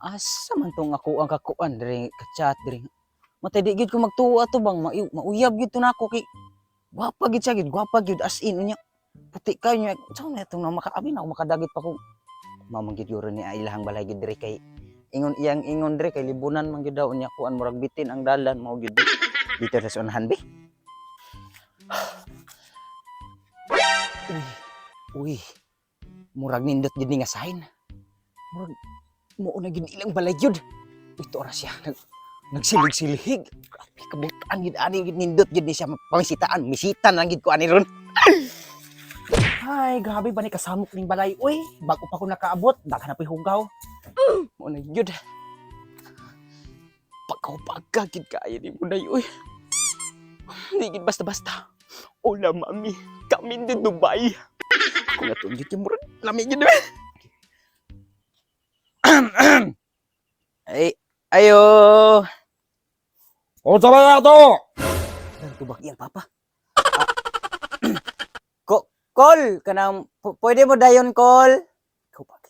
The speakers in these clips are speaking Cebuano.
Asa man tong ako ang kakuan diri ka-chat diri. Matay di gyud ko magtuo ato bang mauyab gyud to nako kay gwapa gyud siya gyud, gwapa gyud as in unya. Puti kayo niya. Sa na itong na makaabi na ako makadagit pa ko. Mao man gyud yun ni ilahang balay gyud diri kay ingon iyang ingon diri kay libunan man gyud daw unya kuan murag bitin ang dalan mao gyud. Dito ra sa unahan bi. Uy, uy. Murag nindot gyud ni nga sign. Murag mao na gyud ilang balay gyud. Ito ra siya nagsilig-silhig. Grabe kabutan gyud ani gyud nindot gyud ni siya pamisitaan. Misita na gyud ko ani ron. Ay, grabe ba ni kasamok ning balay uy. Bago pa ko nakaabot, daghan na po'y hugaw. Mao na gyud. Pagkaw-pagka gyud kaayo ni mo day uy. Hindi gyud basta-basta. Hola mami, kami din Dubai. Ako nga tuon gyud kay murag lami gyud eh. Ay, ayo. O sa ba to? Ang tubak iyang papa. Ah, ko Kol, kanang pwede mo dayon kol. Ikaw pa.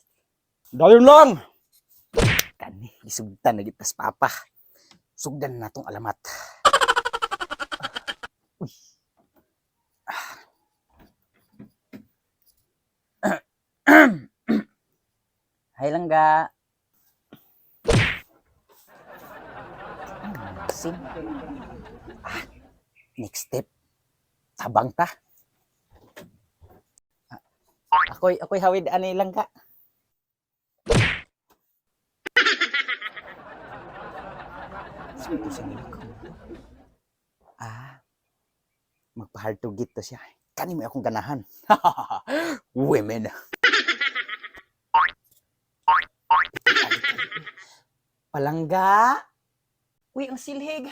Dayon lang. Kani, gisugdan na gitas papa. Sugdan na tong alamat. Uy. Ah. Hi langga. Ang asin. Ah, next step. Tabang ta. Ah, ako'y hawid ani langga. Sino to siya nilakaw to? Ah, magpa-hard to get to siya. Kani mo akong ganahan. Women. Palangga. Uy, ang silhig.